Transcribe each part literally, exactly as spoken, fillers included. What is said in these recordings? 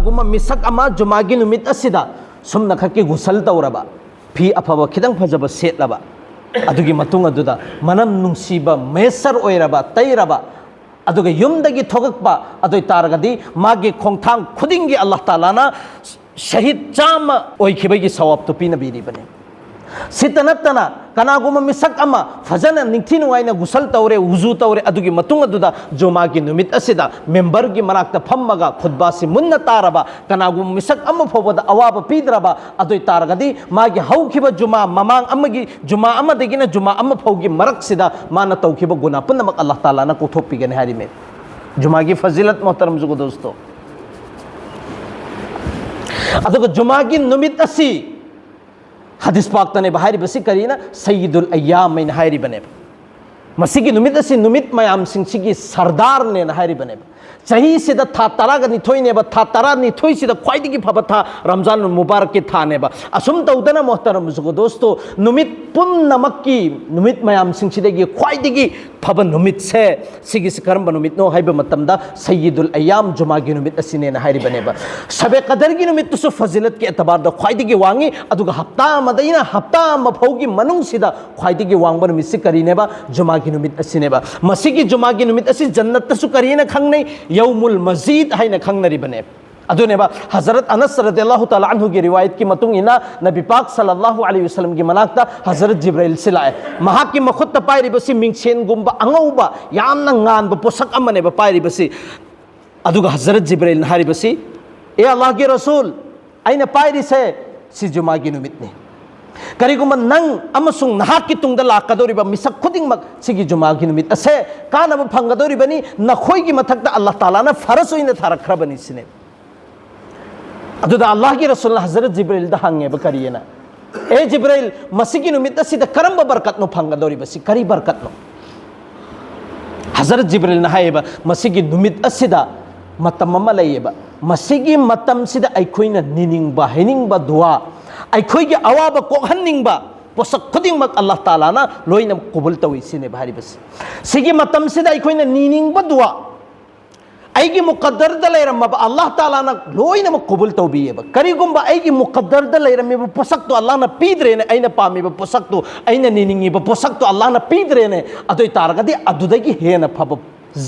ꯀꯅꯥꯒꯨꯝꯕ ꯃꯤꯁꯛ ꯑꯃ ꯖꯨꯃꯥꯒꯤ ꯅꯨꯃꯤꯠ ꯑꯁꯤꯗ ꯁꯨꯝꯅꯈꯛꯀꯤ ꯒꯨꯁꯜ ꯇꯧꯔꯕ, ꯐꯤ ꯑꯐꯕ ꯈꯤꯇꯪ ꯐꯖꯕ ꯁꯦꯠꯂꯕ, ꯑꯗꯨꯒꯤ ꯃꯇꯨꯡ ꯑꯗꯨꯗ ꯃꯅꯝ ꯅꯨꯡꯁꯤꯕ ꯃꯦꯁꯔ ꯑꯣꯏꯔꯕ, ꯇꯩꯔꯕ, ꯑꯗꯨꯒ ꯌꯨꯝꯗꯒꯤ ꯊꯣꯛꯂꯛꯄ ꯑꯗꯨ ꯑꯣꯏ ꯇꯥꯔꯒꯗꯤ ꯃꯥꯒꯤ ꯈꯣꯡꯊꯥꯡ ꯈꯨꯗꯤꯡꯒꯤ ꯑꯜꯂꯥꯍ ꯇꯥꯂꯥꯅ ꯁꯍꯤꯗ ꯆꯥꯝꯃ ꯑꯣꯏꯈꯤꯕꯒꯤ ꯁꯋꯥꯕꯇꯨ ꯄꯤꯅꯕꯤꯔꯤꯕꯅꯤ꯫ ꯁꯤꯇ ꯅꯠꯇꯅ ꯀꯅꯥꯒꯨꯝꯕ ꯃꯤꯁꯛ ꯑꯃ ꯐꯖꯅ ꯅꯤꯡꯊꯤ ꯅꯨꯡꯉꯥꯏꯅ ꯒꯨꯁꯜ ꯇꯧꯔꯦ, ꯋꯨꯖꯨ ꯇꯧꯔꯦ, ꯑꯗꯨꯒꯤ ꯃꯇꯨꯡ ꯑꯗꯨꯗ ꯖꯨꯃꯥꯒꯤ ꯅꯨꯃꯤꯠ ꯑꯁꯤꯗ ꯃꯦꯝꯕꯔꯒꯤ ꯃꯅꯥꯛꯇ ꯐꯝꯃꯒ ꯈꯨꯠꯕꯥꯁꯤ ꯃꯨꯟꯅ ꯇꯥꯔꯕ, ꯀꯅꯥꯒꯨꯝꯕ ꯃꯤꯁꯛ ꯑꯃ ꯐꯥꯎꯕꯗ ꯑꯋꯥꯕ ꯄꯤꯗ꯭ꯔꯕ ꯑꯗꯨ ꯑꯣꯏ ꯇꯥꯔꯒꯗꯤ ꯃꯥꯒꯤ ꯍꯧꯈꯤꯕ ꯖꯨꯃꯥ ꯃꯃꯥꯡ ꯑꯃꯒꯤ ꯖꯨꯃꯥ ꯑꯃꯗꯒꯤꯅ ꯖꯨꯃꯥ ꯑꯃ ꯐꯥꯎꯒꯤ ꯃꯔꯛꯁꯤꯗ ꯃꯥꯅ ꯇꯧꯈꯤꯕ ꯒꯨꯅꯥ ꯄꯨꯝꯅꯃꯛ ꯑꯜꯂꯥꯍ ꯇꯥꯂꯥꯅ ꯀꯣꯛꯊꯣꯛꯄꯤꯒꯅꯤ ꯍꯥꯏꯔꯤꯃꯦ꯫ ꯖꯨꯃꯥꯒꯤ ꯐꯖꯤꯂꯠ ꯃꯣꯍꯇꯔꯝ ꯖꯨꯒꯣ ꯗꯣꯁꯇꯣ꯫ ꯑꯗꯨꯒ ꯖꯨꯃꯥꯒꯤ ꯅꯨꯃꯤꯠ ꯑꯁꯤ ꯍꯗꯤꯁ ꯄꯥꯛꯇꯅꯦꯕ ꯍꯥꯏꯔꯤꯕꯁꯤ ꯀꯔꯤꯅ? ꯁꯌꯤꯗꯨꯜ ꯑꯌꯥꯝ ꯍꯥꯏꯅ ꯍꯥꯏꯔꯤꯕꯅꯦꯕ꯫ ꯃꯁꯤꯒꯤ ꯅꯨꯃꯤꯠ ꯑꯁꯤ ꯅꯨꯃꯤꯠ ꯃꯌꯥꯝꯁꯤꯡꯁꯤꯒꯤ ꯁꯔꯗꯥꯔꯅꯦꯅ ꯍꯥꯏꯔꯤꯕꯅꯦꯕ꯫ ꯆꯍꯤꯁꯤꯗ ꯊꯥ ꯇꯔꯥꯒ ꯅꯤꯊꯣꯏꯅꯦꯕ, ꯊꯥ ꯇꯔꯥꯅꯤꯊꯣꯏꯁꯤꯗ ꯈ꯭ꯋꯥꯏꯗꯒꯤ ꯐꯕ ꯊꯥ ꯔꯝꯖꯥꯟ ꯃꯨꯕꯥꯔꯛꯀꯤ ꯊꯥꯅꯦꯕ꯫ ꯑꯁꯨꯝ ꯇꯧꯗꯅ ꯃꯣꯍꯇꯔꯝ ꯖꯨꯒꯣ ꯗꯣꯁꯇꯣ, ꯅꯨꯃꯤꯠ ꯄꯨꯝꯅꯃꯛꯀꯤ ꯅꯨꯃꯤꯠ ꯃꯌꯥꯝꯁꯤꯡꯁꯤꯗꯒꯤ ꯈ꯭ꯋꯥꯏꯗꯒꯤ ꯐꯕ ꯅꯨꯃꯤꯠꯁꯦ ꯁꯤꯒꯤꯁꯤ ꯀꯔꯝꯕ ꯅꯨꯃꯤꯠꯅꯣ ꯍꯥꯏꯕ ꯃꯇꯝꯗ ꯁꯌꯤꯗꯨꯜ ꯑꯌꯥꯝ ꯖꯨꯃꯥꯒꯤ ꯅꯨꯃꯤꯠ ꯑꯁꯤꯅꯦꯅ ꯍꯥꯏꯔꯤꯕꯅꯦꯕ꯫ ꯁꯕꯦ ꯀꯗꯔꯒꯤ ꯅꯨꯃꯤꯠꯇꯨꯁꯨ ꯐꯖꯤꯂꯠꯀꯤ ꯑꯦꯇꯕꯥꯔꯗ ꯈ꯭ꯋꯥꯏꯗꯒꯤ ꯋꯥꯡꯉꯤ, ꯑꯗꯨꯒ ꯍꯞꯇꯥ ꯑꯃꯗꯩꯅ ꯍꯞꯇꯥ ꯑꯃ ꯐꯥꯎꯒꯤ ꯃꯅꯨꯡꯁꯤꯗ ꯈ꯭ꯋꯥꯏꯗꯒꯤ ꯋꯥꯡꯕ ꯅꯨꯃꯤꯠꯁꯤ ꯀꯔꯤꯅꯦꯕ? ꯖꯨꯃꯥꯒꯤ ꯅꯨꯃꯤꯠ ꯑꯁꯤꯅꯦꯕ꯫ ꯃꯁꯤꯒꯤ ꯖꯨꯃꯥꯒꯤ ꯅꯨꯃꯤꯠ ꯑꯁꯤ ꯖꯟꯅꯠꯇꯁꯨ ꯀꯔꯤꯅ ꯈꯪꯅꯩ? ꯌꯧꯃꯨꯜ ꯃꯖꯤꯗ ꯍꯥꯏꯅ ꯈꯪꯅꯔꯤꯕꯅꯦꯕ꯫ ꯑꯗꯨꯅꯦꯕ ꯍꯖꯔꯠ ꯑꯅꯁ ꯔꯗꯤꯌꯜꯂꯥꯍꯨ ꯇꯥꯂꯥ ꯑꯟꯍꯨꯒꯤ ꯔꯤꯋꯥꯌꯠꯀꯤ ꯃꯇꯨꯡ ꯏꯟꯅ ꯅꯕꯤ ꯄꯥꯛ ꯁꯜꯂꯜꯂꯥꯍꯨ ꯑꯂꯩꯍꯤ ꯋꯁꯜꯂꯝꯒꯤ ꯃꯅꯥꯛꯇ ꯍꯖꯔꯠ ꯖꯤꯕ꯭ꯔꯥꯏꯜꯁꯤ ꯂꯥꯛꯑꯦ꯫ ꯃꯍꯥꯛꯀꯤ ꯃꯈꯨꯠꯇ ꯄꯥꯏꯔꯤꯕꯁꯤ ꯃꯤꯡꯁꯦꯟꯒꯨꯝꯕ ꯑꯉꯧꯕ ꯌꯥꯝꯅ ꯉꯥꯟꯕ ꯄꯣꯠꯁꯛ ꯑꯃꯅꯦꯕ ꯄꯥꯏꯔꯤꯕꯁꯤ꯫ ꯑꯗꯨꯒ ꯍꯖꯔꯠ ꯖꯤꯕ꯭ꯔꯥꯏꯜꯅ ꯍꯥꯏꯔꯤꯕꯁꯤ, "ꯑꯦ ꯑꯜꯂꯥꯍꯒꯤ ꯔꯁꯨꯜ, ꯑꯩꯅ ꯄꯥꯏꯔꯤꯁꯦ ꯁꯤ ꯖꯨꯃꯥꯒꯤ ꯅꯨꯃꯤꯠꯅꯤ꯫ ꯀꯔꯤꯒꯨꯝꯕ ꯅꯪ ꯑꯃꯁꯨꯡ ꯅꯍꯥꯛꯀꯤ ꯇꯨꯡꯗ ꯂꯥꯛꯀꯗꯧꯔꯤꯕ ꯃꯤꯁꯛ ꯈꯨꯗꯤꯡꯃꯛ ꯁꯤꯒꯤ ꯖꯨꯃꯥꯒꯤ ꯅꯨꯃꯤꯠ ꯑꯁꯦ ꯀꯥꯟꯅꯕ ꯐꯪꯒꯗꯧꯔꯤꯕꯅꯤ, ꯅꯈꯣꯏꯒꯤ ꯃꯊꯛꯇ ꯑꯜꯂꯥꯍ ꯇꯥꯂꯥꯅ ꯐꯔꯁ ꯑꯣꯏꯅ ꯊꯥꯔꯛꯈ꯭ꯔꯕꯅꯤ" ꯁꯤꯅꯦ꯫ ꯑꯗꯨꯗ ꯑꯜꯂꯥꯍꯒꯤ ꯔꯁꯨꯜꯅ ꯍꯖꯔꯠ ꯖꯤꯕ꯭ꯔꯤꯜꯗ ꯍꯪꯉꯦꯕ ꯀꯔꯤꯑꯅ, "ꯑꯦ ꯖꯤꯕ꯭ꯔꯤꯜ, ꯃꯁꯤꯒꯤ ꯅꯨꯃꯤꯠ ꯑꯁꯤꯗ ꯀꯔꯝꯕ ꯕꯔꯀꯠꯅꯣ ꯐꯪꯒꯗꯧꯔꯤꯕꯁꯤ? ꯀꯔꯤ ꯕꯔꯀꯠꯅꯣ?" ꯍꯖꯔꯠ ꯖꯤꯕ꯭ꯔꯤꯜꯅ ꯍꯥꯏꯌꯦꯕ, "ꯃꯁꯤꯒꯤ ꯅꯨꯃꯤꯠ ꯑꯁꯤꯗ ꯃꯇꯝ ꯑꯃ ꯂꯩꯌꯦꯕ, ꯃꯁꯤꯒꯤ ꯃꯇꯝꯁꯤꯗ ꯑꯩꯈꯣꯏꯅ ꯅꯤꯅꯤꯡꯕ, ꯍꯩꯅꯤꯡꯕ ꯗꯨꯋꯥ, ꯑꯩꯈꯣꯏꯒꯤ ꯑꯋꯥꯕ ꯀꯣꯛꯍꯟꯅꯤꯡꯕ ꯄꯣꯠꯁꯛ ꯈꯨꯗꯤꯡꯃꯛ ꯑꯜꯂꯥꯍ ꯇꯥꯂꯥꯅ ꯂꯣꯏꯅ ꯀꯣꯕꯨꯜ ꯇꯧꯏ" ꯁꯤꯅꯦꯕ ꯍꯥꯏꯔꯤꯕꯁꯤ꯫ ꯁꯤꯒꯤ ꯃꯇꯝꯁꯤꯗ ꯑꯩꯈꯣꯏꯅ ꯅꯤꯅꯤꯡꯕ ꯗꯨꯋꯥ, ꯑꯩꯒꯤ ꯃꯨꯀꯗꯔꯗ ꯂꯩꯔꯝꯃꯕ ꯑꯜꯂꯥꯍ ꯇꯥꯂꯥꯅ ꯂꯣꯏꯅꯃꯛ ꯀꯨꯕꯨꯜ ꯇꯧꯕꯤꯌꯦꯕ꯫ ꯀꯔꯤꯒꯨꯝꯕ ꯑꯩꯒꯤ ꯃꯨꯀꯗꯔꯗ ꯂꯩꯔꯝꯃꯤꯕ ꯄꯣꯠꯁꯛꯇꯣ ꯑꯜꯂꯥꯍꯅ ꯄꯤꯗ꯭ꯔꯦꯅ, ꯑꯩꯅ ꯄꯥꯝꯃꯤꯕ ꯄꯣꯠꯁꯛꯇꯣ, ꯑꯩꯅ ꯅꯤꯅꯤꯡꯉꯤꯕ ꯄꯣꯠꯁꯛꯇꯣ ꯑꯜꯂꯥꯍꯅ ꯄꯤꯗ꯭ꯔꯦꯅꯦ, ꯑꯗꯨ ꯑꯣꯏ ꯇꯥꯔꯒꯗꯤ ꯑꯗꯨꯗꯒꯤ ꯍꯦꯟꯅ ꯐꯕ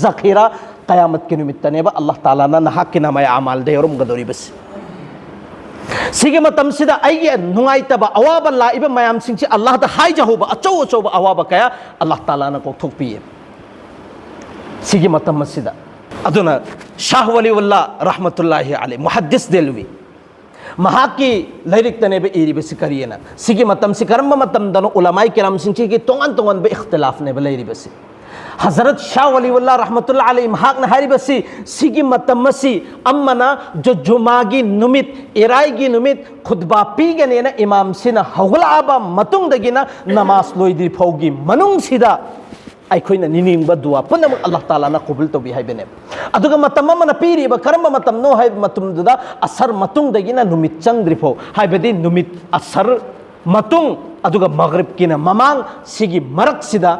ꯖꯈꯤꯔꯥ ꯀꯌꯥꯃꯠꯀꯤ ꯅꯨꯃꯤꯠꯇꯅꯦꯕ ꯑꯜꯂꯥꯍ ꯇꯥꯂꯥꯅ ꯅꯍꯥꯛꯀꯤ ꯅꯃꯥꯏ ꯑꯃꯥꯜꯗ ꯌꯥꯎꯔꯝꯒꯗꯧꯔꯤꯕꯁꯤ꯫ ꯁꯤꯒꯤ ꯃꯇꯝꯁꯤꯗ ꯑꯩꯒꯤ ꯅꯨꯡꯉꯥꯏꯇꯕ ꯑꯋꯥꯕ ꯂꯥꯛꯏꯕ ꯃꯌꯥꯝꯁꯤꯡꯁꯤ ꯑꯜꯂꯥꯍꯗ ꯍꯥꯏꯖꯍꯧꯕ, ꯑꯆꯧ ꯑꯆꯧꯕ ꯑꯋꯥꯕ ꯀꯌꯥ ꯑꯜꯂꯥꯍ ꯇꯥꯂꯥꯅ ꯀꯣꯛꯊꯣꯛꯄꯤꯌꯦ ꯁꯤꯒꯤ ꯃꯇꯝ ꯑꯁꯤꯗ꯫ ꯑꯗꯨꯅ ꯁꯥꯍ ꯋꯥꯂꯤꯎꯜꯂꯥ ꯔꯍꯃꯇꯨꯜꯂꯥꯍꯤ ꯑꯂꯩ, ꯃꯨꯍꯗꯤꯁ ꯗꯦꯂꯋꯤ, ꯃꯍꯥꯛꯀꯤ ꯂꯥꯏꯔꯤꯛꯇꯅꯦꯕ ꯏꯔꯤꯕꯁꯤ ꯀꯔꯤꯑꯅ꯫ ꯁꯤꯒꯤ ꯃꯇꯝꯁꯤ ꯀꯔꯝꯕ ꯃꯇꯝꯗꯅꯣ? ꯎꯂꯃꯥꯏ ꯀꯤꯔꯥꯝꯁꯤꯡꯁꯤꯒꯤ ꯇꯣꯉꯥꯟ ꯇꯣꯉꯥꯟꯕ ꯏꯈꯇꯤꯂꯥꯐꯅꯦꯕ ꯂꯩꯔꯤꯕꯁꯤ꯫ ꯍꯖꯔꯠ ꯁꯥꯍ ꯋꯥꯂꯤꯎꯜꯂꯥ ꯔꯍꯃꯇꯨꯜꯂꯥ ꯑꯂꯩ ꯃꯍꯥꯛꯅ ꯍꯥꯏꯔꯤꯕꯁꯤ, ꯁꯤꯒꯤ ꯃꯇꯝ ꯑꯁꯤ ꯑꯃꯅ ꯖꯨ-, ꯖꯨꯃꯥꯒꯤ ꯅꯨꯃꯤꯠ, ꯏꯔꯥꯏꯒꯤ ꯅꯨꯃꯤꯠ ꯈꯨꯠꯕꯥ ꯄꯤꯒꯅꯦꯅ ꯏꯃꯥꯝꯁꯤꯅ ꯍꯧꯒꯠꯂꯛꯑꯕ ꯃꯇꯨꯡꯗꯒꯤꯅ ꯅꯃꯥꯖ ꯂꯣꯏꯗ꯭ꯔꯤ ꯐꯥꯎꯒꯤ ꯃꯅꯨꯡꯁꯤꯗ ꯑꯩꯈꯣꯏꯅ ꯅꯤꯅꯤꯡꯕ ꯗꯨꯋꯥ ꯄꯨꯝꯅꯃꯛ ꯑꯜꯂꯥꯍ ꯇꯥꯂꯥꯅ ꯀꯨꯕꯨꯜ ꯇꯧꯕꯤ ꯍꯥꯏꯕꯅꯦꯕ꯫ ꯑꯗꯨꯒ ꯃꯇꯝ ꯑꯃꯅ ꯄꯤꯔꯤꯕ, ꯀꯔꯝꯕ ꯃꯇꯝꯅꯣ ꯍꯥꯏꯕ ꯃꯇꯝꯗꯨꯗ ꯑꯁꯔ ꯃꯇꯨꯡꯗꯒꯤꯅ ꯅꯨꯃꯤꯠ ꯆꯪꯗ꯭ꯔꯤ ꯐꯥꯎ, ꯍꯥꯏꯕꯗꯤ ꯅꯨꯃꯤꯠ ꯑꯁꯔ ꯃꯇꯨꯡ ꯑꯗꯨꯒ ꯃꯒꯔꯤꯕꯀꯤꯅ ꯃꯃꯥꯡ, ꯁꯤꯒꯤ ꯃꯔꯛꯁꯤꯗ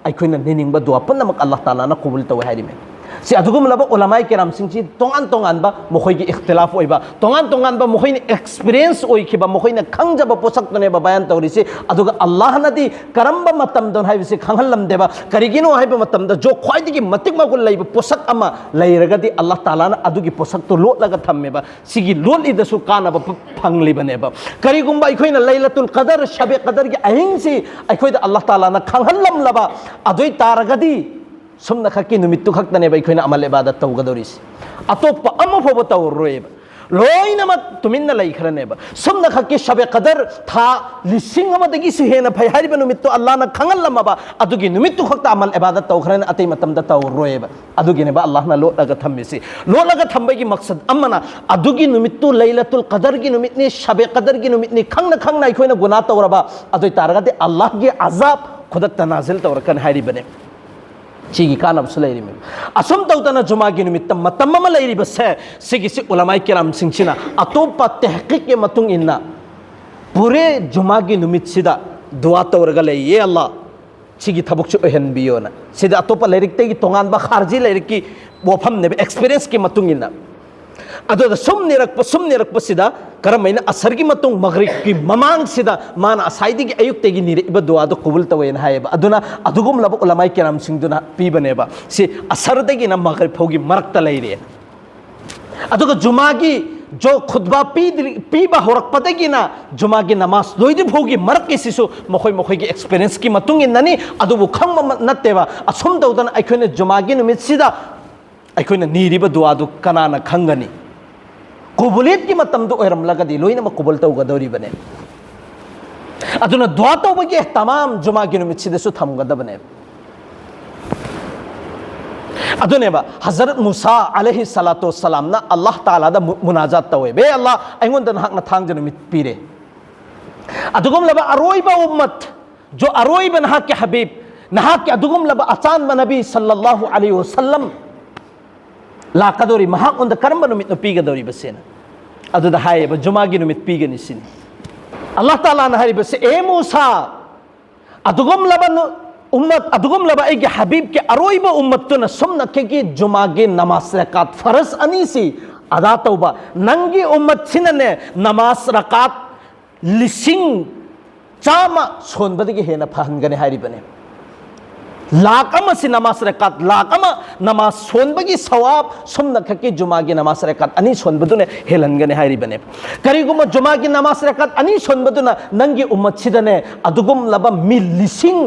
ꯑꯩꯈꯣꯏꯅ ꯅꯤꯅꯤꯡꯕ ꯗꯨꯋꯥ ꯄꯨꯝꯅꯃꯛ ꯑꯜꯂꯥꯍ ꯇꯥꯂꯥꯅ ꯀꯨꯕꯨꯜ ꯇꯧꯋꯦ ꯍꯥꯏꯔꯤꯃꯦ꯫ ꯁꯤ ꯑꯗꯨꯒꯨꯝꯂꯕ ꯎꯂꯃꯥꯏ ꯀꯤꯔꯥꯝꯁꯤꯡꯁꯤ ꯇꯣꯉꯥꯟ ꯇꯣꯉꯥꯟꯕ ꯃꯈꯣꯏꯒꯤ ꯏꯈꯇꯤꯂꯥꯐ ꯑꯣꯏꯕ, ꯇꯣꯉꯥꯟ ꯇꯣꯉꯥꯟꯕ ꯃꯈꯣꯏꯅ ꯑꯦꯛꯁꯄꯤꯔꯤꯌꯦꯟꯁ ꯑꯣꯏꯈꯤꯕ, ꯃꯈꯣꯏꯅ ꯈꯪꯖꯕ ꯄꯣꯠꯁꯛꯇꯨꯅꯦꯕ ꯕꯌꯥꯟ ꯇꯧꯔꯤꯁꯤ꯫ ꯑꯗꯨꯒ ꯑꯜꯂꯥꯍꯅꯗꯤ ꯀꯔꯝꯕ ꯃꯇꯝꯗꯅꯣ ꯍꯥꯏꯕꯁꯤ ꯈꯪꯍꯜꯂꯝꯗꯦꯕ꯫ ꯀꯔꯤꯒꯤꯅꯣ ꯍꯥꯏꯕ ꯃꯇꯝꯗ ꯖꯣ ꯈ꯭ꯋꯥꯏꯗꯒꯤ ꯃꯇꯤꯛ ꯃꯒꯨꯟ ꯂꯩꯕ ꯄꯣꯠꯁꯛ ꯑꯃ ꯂꯩꯔꯒꯗꯤ ꯑꯜꯂꯥꯍ ꯇꯥꯂꯥꯅ ꯑꯗꯨꯒꯤ ꯄꯣꯠꯁꯛꯇꯨ ꯂꯣꯠꯂꯒ ꯊꯝꯃꯦꯕ꯫ ꯁꯤꯒꯤ ꯂꯣꯠꯂꯤꯗꯁꯨ ꯀꯥꯟꯅꯕ ꯐ-, ꯐꯪꯂꯤꯕꯅꯦꯕ꯫ ꯀꯔꯤꯒꯨꯝꯕ ꯑꯩꯈꯣꯏꯅ ꯂꯩꯂꯇꯨꯜ ꯀꯗꯔ, ꯁꯕꯦ ꯀꯗꯔꯒꯤ ꯑꯍꯤꯡꯁꯤ ꯑꯩꯈꯣꯏꯗ ꯑꯜꯂꯥꯍ ꯇꯥꯂꯥꯅ ꯈꯪꯍꯜꯂꯝꯂꯕ ꯑꯗꯨ ꯑꯣꯏ ꯇꯥꯔꯒꯗꯤ ꯁꯨꯝꯅꯈꯛꯀꯤ ꯅꯨꯃꯤꯠꯇꯨ ꯈꯛꯇꯅꯦꯕ ꯑꯩꯈꯣꯏꯅ ꯑꯃꯜ ꯏꯕꯥꯗꯠ ꯇꯧꯒꯗꯧꯔꯤꯁꯤ꯫ ꯑꯇꯣꯞꯄ ꯑꯃ ꯐꯥꯎꯕ ꯇꯧꯔꯔꯣꯏꯕ꯫ ꯂꯣꯏꯅꯃꯛ ꯇꯨꯃꯤꯟꯅ ꯂꯩꯈ꯭ꯔꯅꯦꯕ꯫ ꯁꯨꯝꯅꯈꯛꯀꯤ ꯁꯕꯦ ꯀꯗꯔ ꯊꯥ ꯂꯤꯁꯤꯡ ꯑꯃꯗꯒꯤꯁꯨ ꯍꯦꯟꯅ ꯐꯩ ꯍꯥꯏꯔꯤꯕ ꯅꯨꯃꯤꯠꯇꯨ ꯑꯜꯂꯥꯍꯅ ꯈꯪꯍꯜꯂꯝꯃꯕ ꯑꯗꯨꯒꯤ ꯅꯨꯃꯤꯠꯇꯨ ꯈꯛꯇ ꯑꯃꯜ ꯏꯕꯥꯗꯠ ꯇꯧꯈ꯭ꯔꯅꯤ, ꯑꯇꯩ ꯃꯇꯝꯗ ꯇꯧꯔꯔꯣꯏꯕ꯫ ꯑꯗꯨꯒꯤꯅꯦꯕ ꯑꯜꯂꯥꯍꯅ ꯂꯣꯠꯂꯒ ꯊꯝꯃꯤꯁꯤ꯫ ꯂꯣꯠꯂꯒ ꯊꯝꯕꯒꯤ ꯃꯛꯁꯗ ꯑꯃꯅ ꯑꯗꯨꯒꯤ ꯅꯨꯃꯤꯠꯇꯨ ꯂꯩꯂꯇꯨꯜ ꯀꯗꯔꯒꯤ ꯅꯨꯃꯤꯠꯅꯤ, ꯁꯕꯦ ꯀꯗꯔꯒꯤ ꯅꯨꯃꯤꯠꯅꯤ, ꯈꯪꯅ ꯈꯪꯅ ꯑꯩꯈꯣꯏꯅ ꯒꯨꯅꯥ ꯇꯧꯔꯕ ꯑꯗꯨ ꯑꯣꯏ ꯇꯥꯔꯒꯗꯤ ꯑꯜꯂꯥꯍꯒꯤ ꯑꯖꯥꯕ ꯈꯨꯗꯛꯇ ꯅꯥꯖꯤꯜ ꯇꯧꯔꯛꯀꯅꯤ ꯍꯥꯏꯔꯤꯕꯅꯦ꯫ ꯁꯤꯒꯤ ꯀꯥꯟꯅꯕꯁꯨ ꯂꯩꯔꯤꯃꯤ꯫ ꯑꯁꯨꯝ ꯇꯧꯗꯅ ꯖꯨꯃꯥꯒꯤ ꯅꯨꯃꯤꯠꯇ ꯃꯇꯝ ꯑꯃ ꯂꯩꯔꯤꯕꯁꯦ, ꯁꯤꯒꯤꯁꯤ ꯎꯂꯃꯥꯏ ꯀꯤꯔꯥꯝꯁꯤꯡꯁꯤꯅ ꯑꯇꯣꯞꯄ ꯇꯦꯍꯀꯤꯛꯀꯤ ꯃꯇꯨꯡ ꯏꯟꯅ ꯄꯨꯔꯦ ꯖꯨꯃꯥꯒꯤ ꯅꯨꯃꯤꯠꯁꯤꯗ ꯗꯨꯋꯥ ꯇꯧꯔꯒ ꯂꯩꯌꯦ ꯑꯜꯂꯥꯍ꯫ ꯁꯤꯒꯤ ꯊꯕꯛꯁꯤ ꯑꯣꯏꯍꯟꯕꯤꯌꯣꯅ꯫ ꯁꯤꯗ ꯑꯇꯣꯞꯄ ꯂꯥꯏꯔꯤꯛꯇꯒꯤ ꯇꯣꯉꯥꯟꯕ ꯈꯥꯔꯖꯤ ꯂꯥꯏꯔꯤꯛꯀꯤ ꯋꯥꯐꯝꯅꯦꯕ, ꯑꯦꯛꯁꯄꯤꯔꯤꯌꯦꯟꯁꯀꯤ ꯃꯇꯨꯡ ꯏꯟꯅ꯫ ꯑꯗꯨꯗ ꯁꯨꯝ ꯅꯤꯔꯛꯄ, ꯁꯨꯝ ꯅꯤꯔꯛꯄꯁꯤꯗ ꯀꯔꯝꯍꯥꯏꯅ ꯑꯁꯔꯒꯤ ꯃꯇꯨꯡ ꯃꯒ꯭ꯔꯤꯕꯀꯤ ꯃꯃꯥꯡꯁꯤꯗ ꯃꯥꯅ ꯑꯁꯥꯏꯗꯒꯤ ꯑꯌꯨꯛꯇꯒꯤ ꯅꯤꯔꯛꯏꯕ ꯗꯨꯋꯥꯗꯨ ꯀꯨꯕꯨꯜ ꯇꯧꯋꯦꯅ ꯍꯥꯏꯌꯦꯕ꯫ ꯑꯗꯨꯅ ꯑꯗꯨꯒꯨꯝꯂꯕ ꯎꯂꯃꯥꯏ ꯀꯤꯔꯥꯝꯁꯤꯡꯗꯨꯅ ꯄꯤꯕꯅꯦꯕ꯫ ꯁꯤ ꯑꯁꯔꯗꯒꯤꯅ ꯃꯒ꯭ꯔꯤꯕ ꯐꯥꯎꯒꯤ ꯃꯔꯛꯇ ꯂꯩꯔꯦꯅ꯫ ꯑꯗꯨꯒ ꯖꯨꯃꯥꯒꯤ ꯖꯣ ꯈꯨꯠꯕꯥ ꯄꯤꯗ꯭ꯔꯤ-, ꯄꯤꯕ ꯍꯧꯔꯛꯄꯗꯒꯤꯅ ꯖꯨꯃꯥꯒꯤ ꯅꯃꯥꯖ ꯂꯣꯏꯗ꯭ꯔꯤ ꯐꯥꯎꯒꯤ ꯃꯔꯛꯀꯤꯁꯤꯁꯨ ꯃꯈꯣꯏ ꯃꯈꯣꯏꯒꯤ ꯑꯦꯛꯁꯄꯤꯔꯤꯌꯦꯟꯁꯀꯤ ꯃꯇꯨꯡ ꯏꯟꯅꯅꯤ꯫ ꯑꯗꯨꯕꯨ ꯈꯪꯕ ꯃ-, ꯅꯠꯇꯦꯕ꯫ ꯑꯁꯨꯝ ꯇꯧꯗꯅ ꯑꯩꯈꯣꯏꯅ ꯖꯨꯃꯥꯒꯤ ꯅꯨꯃꯤꯠꯁꯤꯗ ꯑꯩꯈꯣꯏꯅ ꯅꯤꯔꯤꯕ ꯗꯨꯋꯥꯗꯨ ꯀꯅꯥꯅ ꯈꯪꯒꯅꯤ? ꯀꯨꯕꯨꯂꯤꯌꯠꯀꯤ ꯃꯇꯝꯗꯨ ꯑꯣꯏꯔꯝꯂꯒꯗꯤ ꯂꯣꯏꯅꯃꯛ ꯀꯨꯕꯨꯜ ꯇꯧꯒꯗꯧꯔꯤꯕꯅꯦ꯫ ꯑꯗꯨꯅ ꯗꯨꯋꯥ ꯇꯧꯕꯒꯤ ꯇꯃꯥꯝ ꯖꯨꯃꯥꯒꯤ ꯅꯨꯃꯤꯠꯁꯤꯗꯁꯨ ꯊꯝꯒꯗꯕꯅꯦ꯫ ꯑꯗꯨꯅꯦꯕ ꯍꯖꯔꯠ ꯃꯨꯁꯥ ꯑꯂꯩꯍꯤ ꯁꯂꯥꯇꯨ ꯋꯁꯁꯂꯥꯝꯅ ꯑꯜꯂꯥꯍ ꯇꯥꯂꯥꯗ ꯃꯨ-, ꯃꯨꯅꯥꯖꯥꯠ ꯇꯧꯋꯦꯕ, "ꯑꯦ ꯑꯜꯂꯥꯍ, ꯑꯩꯉꯣꯟꯗ ꯅꯍꯥꯛꯅ ꯊꯥꯡꯖ ꯅꯨꯃꯤꯠ ꯄꯤꯔꯦ꯫ ꯑꯗꯨꯒꯨꯝꯂꯕ ꯑꯔꯣꯏꯕ ꯎꯝꯃꯠ, ꯖꯣ ꯑꯔꯣꯏꯕ ꯅꯍꯥꯛꯀꯤ ꯍꯕꯤꯕ, ꯅꯍꯥꯛꯀꯤ ꯑꯗꯨꯒꯨꯝꯂꯕ ꯑꯆꯥꯟꯕ ꯅꯕꯤ ꯁꯜꯂꯜꯂꯥꯍꯨ ꯑꯂꯩꯍꯤ ꯋꯁꯜꯂꯝ ꯂꯥꯛꯀꯗꯧꯔꯤ, ꯃꯍꯥꯛꯉꯣꯟꯗ ꯀꯔꯝꯕ ꯅꯨꯃꯤꯠꯅꯣ ꯄꯤꯒꯗꯧꯔꯤꯕꯁꯦꯅ?" ꯑꯗꯨꯗ ꯍꯥꯏꯌꯦꯕ, "ꯖꯨꯃꯥꯒꯤ ꯅꯨꯃꯤꯠ ꯄꯤꯒꯅꯤ" ꯁꯤꯅꯤ꯫ ꯑꯜꯂꯥꯍ ꯇꯥꯂꯥꯅ ꯍꯥꯏꯔꯤꯕꯁꯦ, "ꯑꯦ ꯃꯨꯁꯥ, ꯑꯗꯨꯒꯨꯝꯂꯕ ꯅꯨ-, ꯎꯝꯃꯠ, ꯑꯗꯨꯒꯨꯝꯂꯕ ꯑꯩꯒꯤ ꯍꯕꯤꯕꯀꯤ ꯑꯔꯣꯏꯕ ꯎꯝꯃꯠꯇꯨꯅ ꯁꯨꯝꯅꯈꯤꯒꯤ ꯖꯨꯃꯥꯒꯤ ꯅꯃꯥꯖ ꯔꯀꯥꯠ ꯐꯔꯖ ꯑꯅꯤꯁꯤ ꯑꯗꯥ ꯇꯧꯕ, ꯅꯪꯒꯤ ꯎꯝꯃꯠꯁꯤꯅꯅꯦ ꯅꯃꯥꯖ ꯔꯀꯥꯠ ꯂꯤꯁꯤꯡ ꯆꯥꯝꯃ ꯁꯣꯟꯕꯗꯒꯤ ꯍꯦꯟꯅ ꯐꯍꯟꯒꯅꯤ" ꯍꯥꯏꯔꯤꯕꯅꯦ꯫ ꯂꯥꯛ ꯑꯃꯁꯤ ꯅꯃꯥꯖ ꯔꯀꯥꯠ ꯂꯥꯛ ꯑꯃ ꯅꯃꯥꯖ ꯁꯣꯟꯕꯒꯤ ꯁꯋꯥꯕ ꯁꯨꯝꯅꯈꯛꯀꯤ ꯖꯨꯃꯥꯒꯤ ꯅꯃꯥꯖ ꯔꯀꯥꯠ ꯑꯅꯤ ꯁꯣꯟꯕꯗꯨꯅ ꯍꯦꯜꯍꯟꯒꯅꯤ ꯍꯥꯏꯔꯤꯕꯅꯦ꯫ ꯀꯔꯤꯒꯨꯝꯕ ꯖꯨꯃꯥꯒꯤ ꯅꯃꯥꯖ ꯔꯀꯥꯠ ꯑꯅꯤ ꯁꯣꯟꯕꯗꯨꯅ ꯅꯪꯒꯤ ꯎꯝꯃꯠꯁꯤꯗꯅꯦ ꯑꯗꯨꯒꯨꯝꯂꯕ ꯃꯤ ꯂꯤꯁꯤꯡ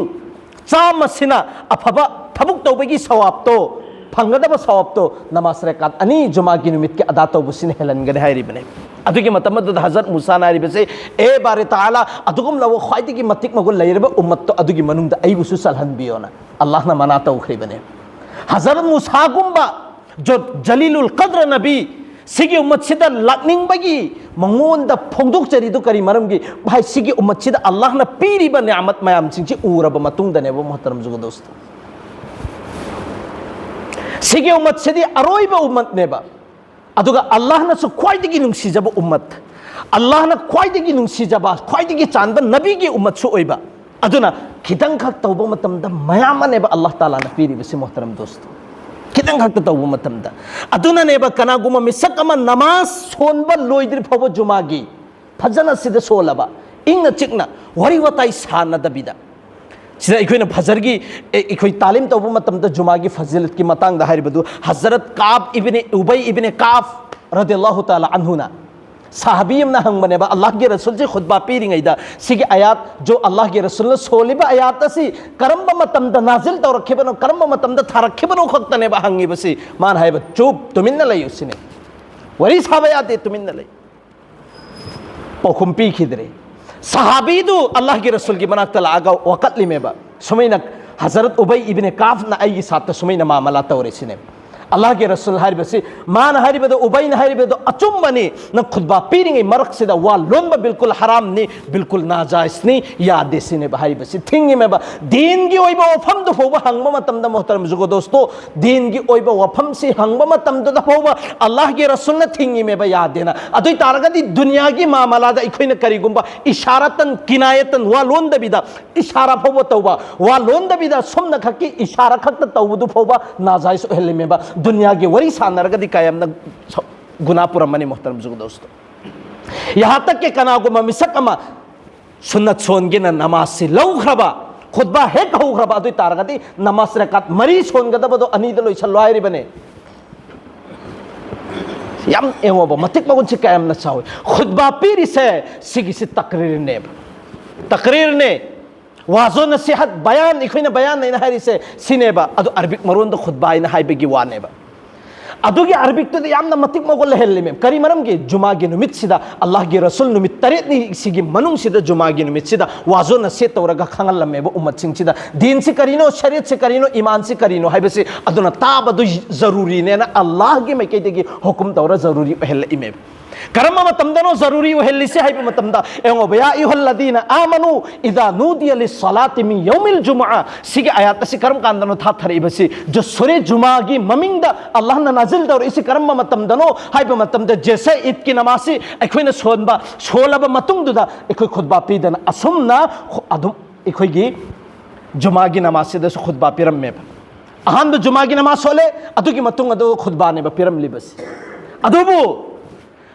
ꯆꯥꯝꯃꯁꯤꯅ ꯑꯐꯕ ꯊꯕꯛ ꯇꯧꯕꯒꯤ ꯁꯋꯥꯕꯇꯣ, ꯐꯪꯒꯗꯕ ꯁꯋꯥꯕꯇꯣ ꯅꯃꯥꯖ ꯔꯀꯥꯠ ꯑꯅꯤ ꯖꯨꯃꯥꯒꯤ ꯅꯨꯃꯤꯠꯀꯤ ꯑꯗꯥ ꯇꯧꯕꯁꯤꯅ ꯍꯦꯜꯍꯟꯒꯅꯤ ꯍꯥꯏꯔꯤꯕꯅꯦ꯫ ꯑꯗꯨꯒꯤ ꯃꯇꯝ ꯑꯗꯨꯗ ꯍꯖꯔꯠ ꯃꯨꯁꯥꯅ ꯍꯥꯏꯔꯤꯕꯁꯦ, "ꯑꯦ ꯕꯥꯔꯤ ꯇꯥꯂꯥ, ꯑꯗꯨꯒꯨꯝꯂꯕ ꯈ꯭ꯋꯥꯏꯗꯒꯤ ꯃꯇꯤꯛ ꯃꯒꯨꯟ ꯂꯩꯔꯕ ꯎꯝꯃꯠꯇꯣ ꯑꯗꯨꯒꯤ ꯃꯅꯨꯡꯗ ꯑꯩꯕꯨꯁꯨ ꯆꯜꯍꯟꯕꯤꯌꯣꯅ" ꯑꯜꯂꯥꯍꯅ ꯃꯅꯥ ꯇꯧꯈ꯭ꯔꯤꯕꯅꯦ꯫ ꯍꯖꯔꯠ ꯃꯨꯁꯥꯒꯨꯝꯕ ꯖꯣ-, ꯖꯂꯤꯂꯨꯜ ꯀꯗ꯭ꯔ ꯅꯕꯤ ꯁꯤꯒꯤ ꯎꯝꯃꯠꯁꯤꯗ ꯂꯥꯛꯅꯤꯡꯕꯒꯤ ꯃꯉꯣꯟꯗ ꯐꯣꯡꯗꯣꯛꯆꯔꯤꯗꯨ ꯀꯔꯤ ꯃꯔꯝꯒꯤ? ꯚꯥꯏ, ꯁꯤꯒꯤ ꯎꯝꯃꯠꯁꯤꯗ ꯑꯜꯂꯥꯍꯅ ꯄꯤꯔꯤꯕ ꯅꯤꯌꯥꯃꯠ ꯃꯌꯥꯝꯁꯤꯡꯁꯤ ꯎꯔꯕ ꯃꯇꯨꯡꯗꯅꯦꯕ, ꯃꯨꯍꯇꯔꯝ ꯖꯨꯒꯗꯣꯁꯇꯣ꯫ ꯁꯤꯒꯤ ꯎꯝꯃꯠꯁꯤꯗꯤ ꯑꯔꯣꯏꯕ ꯎꯝꯃꯠꯅꯦꯕ꯫ ꯑꯗꯨꯒ ꯑꯜꯂꯥꯍꯅꯁꯨ ꯈ꯭ꯋꯥꯏꯗꯒꯤ ꯅꯨꯡꯁꯤꯖꯕ ꯎꯝꯃꯠ, ꯑꯜꯂꯥꯍꯅ ꯈ꯭ꯋꯥꯏꯗꯒꯤ ꯅꯨꯡꯁꯤꯖꯕ, ꯈ꯭ꯋꯥꯏꯗꯒꯤ ꯆꯥꯟꯕ ꯅꯕꯤꯒꯤ ꯎꯝꯃꯠꯁꯨ ꯑꯣꯏꯕ꯫ ꯑꯗꯨꯅ ꯈꯤꯇꯪꯈꯛ ꯇꯧꯕ ꯃꯇꯝꯗ ꯃꯌꯥꯝ ꯑꯃꯅꯦꯕ ꯑꯜꯂꯥꯍ ꯇꯥꯂꯥꯅ ꯄꯤꯔꯤꯕꯁꯤ, ꯃꯣꯍꯇꯔꯝ ꯗꯣꯁꯇꯣ꯫ ꯈꯤꯇꯪ ꯈꯛꯇ ꯇꯧꯕ ꯃꯇꯝꯗ꯫ ꯑꯗꯨꯅꯅꯦꯕ ꯀꯅꯥꯒꯨꯝꯕ ꯃꯤꯁꯛ ꯑꯃ ꯅꯃꯥꯖ ꯁꯣꯟꯕ ꯂꯣꯏꯗ꯭ꯔꯤ ꯐꯥꯎꯕ ꯖꯨꯃꯥꯒꯤ ꯐꯖꯅ ꯁꯤꯗ ꯁꯣꯜꯂꯕ, ꯏꯪꯅ ꯆꯤꯛꯅ ꯋꯥꯔꯤ ꯋꯥꯇꯥꯏ ꯁꯥꯟꯅꯗꯕꯤꯗ, ꯁꯤꯗ ꯑꯩꯈꯣꯏꯅ ꯐꯖꯔꯒꯤ, ꯑꯦ, ꯑꯩꯈꯣꯏ ꯇꯥꯂꯤꯝ ꯇꯧꯕ ꯃꯇꯝꯗ ꯖꯨꯃꯥꯒꯤ ꯐꯖꯤꯂꯠꯀꯤ ꯃꯇꯥꯡꯗ ꯍꯥꯏꯔꯤꯕꯗꯨ ꯍꯖꯔꯠ ꯀꯥꯕ ꯏꯕꯤꯅꯦ ꯎꯕꯩ ꯏꯕꯤꯅꯦ ꯀꯥꯕ ꯔꯗꯤꯌꯜꯂꯥꯍꯨ ꯇꯥꯂꯥ ꯑꯟꯍꯨꯅ, ꯁꯍꯥꯕꯤ ꯑꯃꯅ ꯍꯪꯕꯅꯦꯕ, ꯑꯜꯂꯥꯍꯒꯤ ꯔꯁꯨꯜꯁꯤ ꯈꯨꯠꯕꯥ ꯄꯤꯔꯤꯉꯩꯗ ꯁꯤꯒꯤ ꯑꯌꯥꯠ, ꯖꯣ ꯑꯜꯂꯥꯍꯒꯤ ꯔꯁꯨꯜꯅ ꯁꯣꯜꯂꯤꯕ ꯑꯌꯥꯠ ꯑꯁꯤ ꯀꯔꯝꯕ ꯃꯇꯝꯗ ꯅꯥꯖꯤꯜ ꯇꯧꯔꯛꯈꯤꯕꯅꯣ, ꯀꯔꯝꯕ ꯃꯇꯝꯗ ꯊꯥꯔꯛꯈꯤꯕꯅꯣ ꯈꯛꯇꯅꯦꯕ ꯍꯪꯉꯤꯕꯁꯤ꯫ ꯃꯥꯅ ꯍꯥꯏꯕ, "ꯆꯨꯞ, ꯇꯨꯃꯤꯟꯅ ꯂꯩꯌꯨ" ꯁꯤꯅꯦ꯫ ꯋꯥꯔꯤ ꯁꯥꯕ ꯌꯥꯗꯦ, ꯇꯨꯃꯤꯟꯅ ꯂꯩ꯫ ꯄꯥꯎꯈꯨꯝ ꯄꯤꯈꯤꯗ꯭ꯔꯦ꯫ ꯁꯍꯥꯕꯤꯗꯨ ꯑꯜꯂꯥꯍꯒꯤ ꯔꯁꯨꯜꯒꯤ ꯃꯅꯥꯛꯇ ꯂꯥꯛꯑꯒ ꯋꯥꯀꯠꯂꯤꯃꯦꯕ, ꯁꯨꯃꯥꯏꯅ ꯍꯖꯔꯠ ꯎꯕꯩ ꯏꯕꯤꯅꯦ ꯀꯥꯐꯅ ꯑꯩꯒꯤ ꯁꯥꯠꯇ ꯁꯨꯃꯥꯏꯅ ꯃꯥꯃꯂꯥ ꯇꯧꯔꯦ ꯁꯤꯅꯦ꯫ ꯑꯜꯂꯥꯍꯒꯤ ꯔꯁꯨꯜ ꯍꯥꯏꯔꯤꯕꯁꯤ, ꯃꯥꯅ ꯍꯥꯏꯔꯤꯕꯗꯣ, ꯎꯕꯩꯅ ꯍꯥꯏꯔꯤꯕꯗꯣ ꯑꯆꯨꯝꯕꯅꯤ, ꯅꯪ ꯈꯨꯠꯕꯥ ꯄꯤꯔꯤꯉꯩ ꯃꯔꯛꯁꯤꯗ ꯋꯥ ꯂꯣꯟꯕ ꯕꯤꯜꯀꯨꯜ ꯍꯔꯥꯝꯅꯤ, ꯕꯤꯜꯀꯨꯜ ꯅꯥꯖꯥꯏꯁꯅꯤ, ꯌꯥꯗꯦ ꯁꯤꯅꯦꯕ ꯍꯥꯏꯔꯤꯕꯁꯤ꯫ ꯊꯤꯡꯉꯤꯃꯦꯕ꯫ ꯗꯤꯟꯒꯤ ꯑꯣꯏꯕ ꯋꯥꯐꯝꯗꯨ ꯐꯥꯎꯕ ꯍꯪꯕ ꯃꯇꯝꯗ, ꯃꯣꯍꯇꯔꯝ ꯖꯨꯒꯣ ꯗꯣꯁꯇꯣ, ꯗꯤꯟꯒꯤ ꯑꯣꯏꯕ ꯋꯥꯐꯝꯁꯤ ꯍꯪꯕ ꯃꯇꯝꯗꯨꯗ ꯐꯥꯎꯕ ꯑꯜꯂꯥꯍꯒꯤ ꯔꯁꯨꯜꯅ ꯊꯤꯡꯉꯤꯃꯦꯕ, ꯌꯥꯗꯦꯅ꯫ ꯑꯗꯨ ꯑꯣꯏ ꯇꯥꯔꯒꯗꯤ ꯗꯨꯅꯤꯌꯥꯒꯤ ꯃꯥꯃꯂꯥꯗ ꯑꯩꯈꯣꯏꯅ ꯀꯔꯤꯒꯨꯝꯕ ꯏꯁꯥꯔꯥꯇꯟ, ꯀꯤꯅꯥꯌꯇꯟ, ꯋꯥ ꯂꯣꯟꯗꯕꯤꯗ, ꯏꯁꯥꯔꯥ ꯐꯥꯎꯕ ꯇꯧꯕ, ꯋꯥ ꯂꯣꯟꯗꯕꯤꯗ ꯁꯨꯝꯅ ꯈꯛꯀꯤ ꯏꯁꯥꯔꯥ ꯈꯛꯇ ꯇꯧꯕꯗꯨ ꯐꯥꯎꯕ ꯅꯥꯖꯥꯏꯁ ꯑꯣꯏꯍꯜꯂꯤꯃꯦꯕ꯫ ꯗꯨꯅꯤꯌꯥꯒꯤ ꯋꯥꯔꯤ ꯁꯥꯟꯅꯔꯒꯗꯤ ꯀꯌꯥꯝꯅ ꯁ-, ꯒꯨꯅꯥ ꯄꯨꯔꯝꯃꯅꯤ, ꯃꯣꯍꯇꯔꯝ ꯖꯨꯒꯣ ꯗꯣꯁꯇꯣ꯫ ꯌꯍꯥ ꯇꯛ ꯀꯦ ꯀꯅꯥꯒꯨꯝꯕ ꯃꯤꯁꯛ ꯑꯃ ꯁꯨꯟꯅꯠ ꯁꯣꯟꯒꯦꯅ ꯅꯃꯥꯖꯁꯤ ꯂꯧꯈ꯭ꯔꯕ, ꯈꯨꯠꯕꯥ ꯍꯦꯛ ꯍꯧꯈ꯭ꯔꯕ, ꯑꯗꯨ ꯑꯣꯏ ꯇꯥꯔꯒꯗꯤ ꯅꯃꯥꯖ ꯔꯀꯥꯠ ꯃꯔꯤ ꯁꯣꯟꯒꯗꯕꯗꯣ ꯑꯅꯤꯗ ꯂꯣꯏꯁꯜꯂꯣ ꯍꯥꯏꯔꯤꯕꯅꯦ꯫ ꯌꯥꯝ ꯌꯦꯡꯉꯣꯕ, ꯃꯇꯤꯛ ꯃꯒꯨꯟꯁꯤ ꯀꯌꯥꯝꯅ ꯆꯥꯎꯏ꯫ ꯈꯨꯠꯕꯥ ꯄꯤꯔꯤꯁꯦ ꯁꯤꯒꯤꯁꯤ ꯇꯛꯔꯤꯔꯅꯦꯕ, ꯇꯛꯔꯤꯔꯅꯦ꯫ ꯋꯥꯖꯣ ꯅꯁꯤꯍꯠ, ꯕꯌꯥꯟ, ꯑꯩꯈꯣꯏꯅ ꯕꯌꯥꯟ ꯍꯥꯏꯅ ꯍꯥꯏꯔꯤꯁꯦ ꯁꯤꯅꯦꯕ꯫ ꯑꯗꯨ ꯑꯔꯕꯤꯛ ꯃꯔꯣꯟꯗ ꯈꯨꯠꯕꯥ ꯍꯥꯏꯅ ꯍꯥꯏꯕꯒꯤ ꯋꯥꯅꯦꯕ꯫ ꯑꯗꯨꯒꯤ ꯑꯔꯕꯤꯛꯇꯨꯗ ꯌꯥꯝꯅ ꯃꯇꯤꯛ ꯃꯒꯨꯟ ꯂꯩꯍꯜꯂꯤꯃꯦ꯫ ꯀꯔꯤ ꯃꯔꯝꯒꯤ? ꯖꯨꯃꯥꯒꯤ ꯅꯨꯃꯤꯠꯁꯤꯗ ꯑꯜꯂꯥꯍꯒꯤ ꯔꯁꯨꯜ ꯅꯨꯃꯤꯠ ꯇꯔꯦꯠꯅꯤ ꯁꯤꯒꯤ ꯃꯅꯨꯡꯁꯤꯗ, ꯖꯨꯃꯥꯒꯤ ꯅꯨꯃꯤꯠꯁꯤꯗ ꯋꯥꯖꯣ ꯅꯁꯤꯍꯠ ꯇꯧꯔꯒ ꯈꯪꯍꯜꯂꯝꯃꯦꯕ ꯎꯝꯃꯠꯁꯤꯡꯁꯤꯗ꯫ ꯗꯤꯟꯁꯤ ꯀꯔꯤꯅꯣ, ꯁꯔꯤꯌꯠꯁꯤ ꯀꯔꯤꯅꯣ, ꯏꯃꯥꯟꯁꯤ ꯀꯔꯤꯅꯣ ꯍꯥꯏꯕꯁꯤ ꯑꯗꯨꯅ ꯇꯥꯕꯗꯨ ꯖꯔꯨꯔꯤꯅꯦꯅ ꯑꯜꯂꯥꯍꯒꯤ ꯃꯥꯏꯀꯩꯗꯒꯤ ꯍꯨꯀꯨꯝ ꯇꯧꯔ ꯖꯔꯨꯔꯤ ꯑꯣꯏꯍꯜꯂꯛꯏꯃꯦꯕ꯫ ꯀꯔꯝꯕ ꯃꯇꯝꯗꯅꯣ ꯖꯔꯨꯔꯤ ꯑꯣꯏꯍꯜꯂꯤꯁꯦ ꯍꯥꯏꯕ ꯃꯇꯝꯗ, ꯌꯦꯡꯉꯣꯕ, "ꯌꯥ ꯑꯌꯨꯍꯜꯂꯗꯤꯅ ꯑꯥꯃꯅꯨ ꯏꯗꯥ ꯅꯨꯗꯤꯌ ꯂꯤꯁꯁꯥꯂꯥꯇꯤ ꯃꯤꯟ ꯌꯧꯃꯤꯜ ꯖꯨꯃꯨꯑꯥ", ꯁꯤꯒꯤ ꯑꯌꯥꯠ ꯑꯁꯤ ꯀꯔꯝ ꯀꯥꯟꯗꯅꯣ ꯊꯥꯊꯔꯛꯏꯕꯁꯤ? ꯖꯨ-, ꯁꯨꯔꯦ ꯖꯨꯃꯥꯒꯤ ꯃꯃꯤꯡꯗ ꯑꯜꯂꯥꯍꯅ ꯅꯥꯖꯤꯜ ꯇꯧꯔꯛꯏꯁꯤ ꯀꯔꯝꯕ ꯃꯇꯝꯗꯅꯣ ꯍꯥꯏꯕ ꯃꯇꯝꯗ, ꯖꯦꯁꯦ ꯏꯗꯀꯤ ꯅꯃꯥꯖꯁꯤ ꯑꯩꯈꯣꯏꯅ ꯁꯣꯟꯕ, ꯁꯣꯜꯂꯕ ꯃꯇꯨꯡꯗꯨꯗ ꯑꯩꯈꯣꯏ ꯈꯨꯠꯕꯥ ꯄꯤꯗꯅ ꯑꯁꯨꯝꯅ ꯈꯨ-, ꯑꯗꯨꯝ ꯑꯩꯈꯣꯏꯒꯤ ꯖꯨꯃꯥꯒꯤ ꯅꯃꯥꯖꯁꯤꯗꯁꯨ ꯈꯨꯠꯕꯥ ꯄꯤꯔꯝꯃꯦꯕ꯫ ꯑꯍꯥꯟꯕ ꯖꯨꯃꯥꯒꯤ ꯅꯃꯥꯖ ꯁꯣꯜꯂꯦ, ꯑꯗꯨꯒꯤ ꯃꯇꯨꯡ ꯑꯗꯨ ꯈꯨꯠꯕꯥꯅꯦꯕ ꯄꯤꯔꯝꯂꯤꯕꯁꯤ꯫ ꯑꯗꯨꯕꯨ